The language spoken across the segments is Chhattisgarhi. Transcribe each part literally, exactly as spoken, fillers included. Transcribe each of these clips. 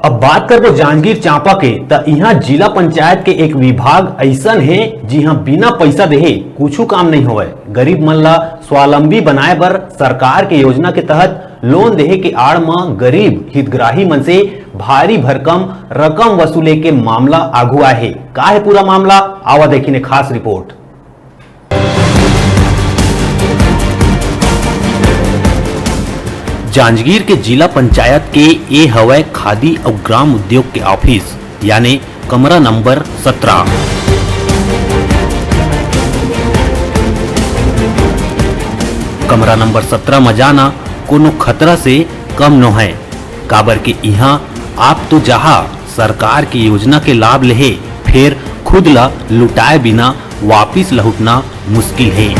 अब बात करबो जांजगीर चांपा के, त इहां जिला पंचायत के एक विभाग अइसन हे, जिहां बिना पइसा देहे कुछु काम नइ होवय। गरीब मन ला स्वावलंबी बनाए बर सरकार के योजना के तहत लोन देहे के आड़ म गरीब हितग्राही मन से भारी भरकम रकम वसूले के मामला आगू आए हे। का हे पूरा मामला, आवा देखिन ए खास रिपोर्ट। जांजगीर के जिला पंचायत के ए हवय खादी अउ ग्राम उद्योग के ऑफिस, यानी कमरा नंबर सत्रह। कमरा नंबर सत्रह म जाना कोनो खतरा से कम नोहय, काबर के इहां आप तो जाहा सरकार के योजना के लाभ लेहे, फेर खुद ला लुटाए बिना वापिस लहुटना मुश्किल हे।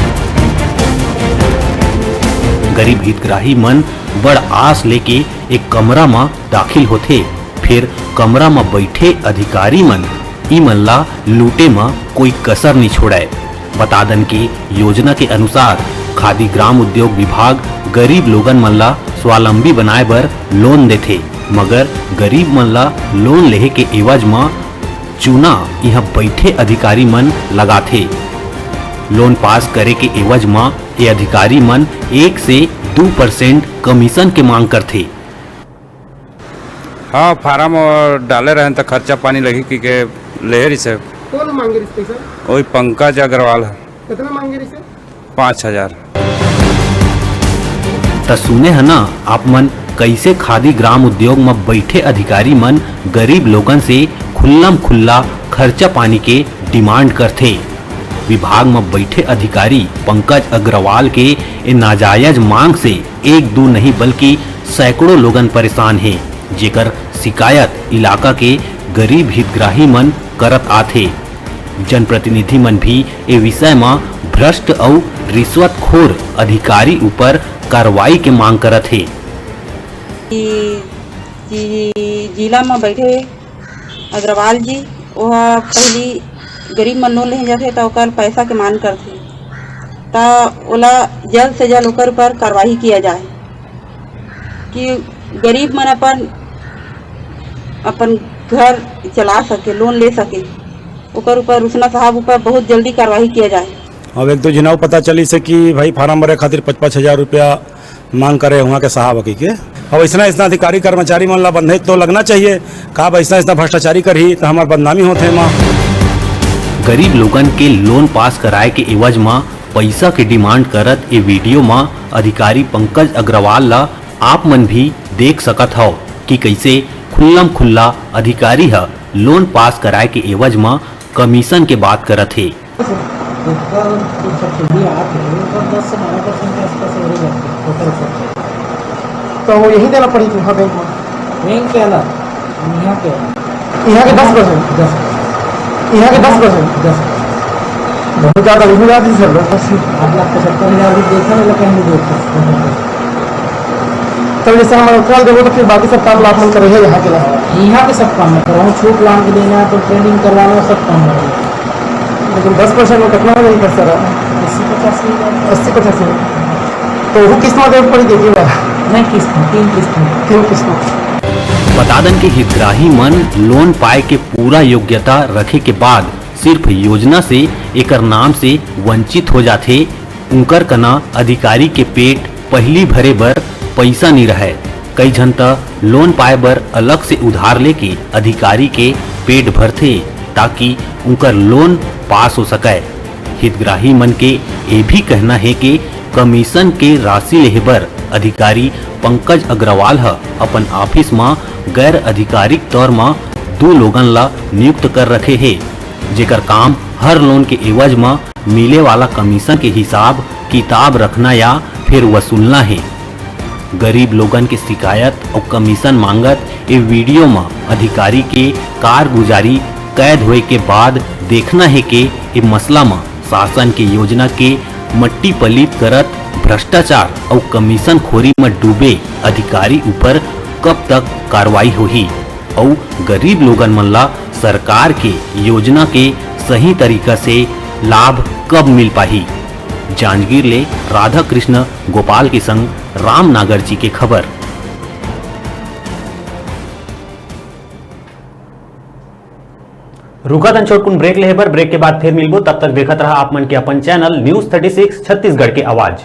गरीब हितग्राही मन बड़ आस लेके एक कमरा म दाखिल होथे, फेर कमरा म बइठे अधिकारी मन इमन ला लूटे म कोई कसर नइ छोड़य। बता दन के योजना के अनुसार खादी ग्राम उद्योग विभाग गरीब लोगन मन ला स्वावलंबी बनाए बर लोन देथे, मगर गरीब मन ला लोन लेहे के एवज म चूना इहां बइठे अधिकारी मन लगाथे। लोन पास करे के एवज म ए अधिकारी मन एक से दू परसेंट कमीशन के मांग करथे। हाँ, फार्म डाले रहेन त खर्चा पानी लगही कहिके लेहे रिहिसे। कोन मांगे रिहिस पइसा? ओही पंकज अग्रवाल ह। कितना मांगे रिहिसे? पाँच हजार। त सुने ह ना आप मन, कइसे खादी ग्राम उद्योग म बइठे अधिकारी मन गरीब लोगन से खुल्लम खुल्ला खर्चा पानी के डिमांड करथे। विभाग म बइठे अधिकारी पंकज अग्रवाल के ए नाजायज मांग से एक दू नहीं बल्कि सैकड़ों लोगन परेशान हे, जेकर शिकायत इलाका के गरीब हितग्राही मन करत आथे। जनप्रतिनिधि मन भी ए विषय म भ्रष्ट अउ रिश्वतखोर अधिकारी ऊपर कार्रवाई के मांग करत हे। कि, कि जिला म बैठे अग्रवाल जी, ओहा पहिली गरीब मन लोन लेहे जाथे त ओकर पैसा के मांग करथे, त ओला जल्द से जल्द ओकर ऊपर कार्रवाई किया जाए कि गरीब मन अपन, अपन घर चला सके, लोन ले सके, ओकर ऊपर, उसना साहब ऊपर बहुत जल्दी कार्रवाई किया जाए। अब एक दो झिन अउ पता चलिस हे कि भाई फार्म भरे खातिर पच पच हजार रुपया मांग करे उहाँ के साहब ह कहिके। अब अइसना, अइसना अधिकारी कर्मचारी मन ला बंधे तो लगना चाहिए। का अब अइसना, अइसना भ्रष्टाचारी करही त हमर बदनामी होथे एमा। गरीब लोगन के लोन पास कराए के एवज म पइसा के डिमांड करत ए वीडियो म अधिकारी पंकज अग्रवाल ला आप मन भी देख सकत हव कि कइसे खुल्लम खुल्ला अधिकारी ह लोन पास कराए के एवज म कमीशन के बात करत हे। ऊपर कुछ सब्सिडी आत हे, ऊपर दस से बारह परसेंट के आसपास एवरेज आथे टोटल खर्चा। तो वो यही देना पड़ी थी, हाँ, बैंक में। बैंक के अलग, यहाँ के अलग। यहाँ के दस परसेंट? दस। यहाँ के दस परसेंट? दस। बहुत ज़्यादा, बहुत ज़्यादा जी सर, दस परसेंट। आठ लाख पचहत्तर हज़ार भी देखा ना, कहीं नहीं देखा। तब जैसे हम कॉल देबो तो फिर बाकी सब काम ला अपन करे है यहाँ के ला। यहाँ के सब काम है, करो छूट लान के देना, तो ट्रेनिंग करवाना, सब काम है। लेकिन दस परसेंट में कितना हो जाएगा सर? अस्सी पचासी हज़ार। अस्सी पचासी हज़ार। तो वो किस्त में देना पड़ी, देखिए ना। नहीं, किस्त में, तीन किस्त में। तीन किस्त में। बता दन के हितग्राही मन लोन पाए के पूरा योग्यता रखे के बाद सिर्फ योजना से एकर नाम से वंचित हो जाथे। उंकर कना अधिकारी के पेट पहिली भरे बर पइसा नी रहय। कई झन त लोन पाए बर अलग से उधार लेके अधिकारी के पेट भरथे, ताकि उंकर लोन पास हो सकय। हितग्राही मन के ये भी कहना हे के कमीशन के राशि लेहे बर अधिकारी पंकज अग्रवाल ह अपन ऑफिस म गैर आधिकारिक तौर म दू लोगन ल नियुक्त कर रखे हे, जेकर काम हर लोन के एवज म मिले वाला कमीशन के हिसाब किताब रखना या फिर वसूलना हे। गरीब लोगन के शिकायत अउ कमीशन मांगत ए वीडियो म अधिकारी के कारगुजारी कैद होए के बाद देखना हे के ए मसला म शासन के योजना के मट्टी पलीत करत भ्रष्टाचार अउ कमीशन खोरी म डूबे अधिकारी ऊपर कब तक कार्रवाई होही अउ गरीब लोगन मन ला सरकार के योजना के सही तरीका से लाभ कब मिल पाही। जांजगीर ले राधाकृष्ण गोपाल के संग रामनागर जी के खबर। रुका तन छोटकुन ब्रेक लेहे बर, ब्रेक के बाद फिर मिलबो। तब तक देखत रहा आप मन के अपन channel news thirty six Chhattisgarh के आवाज।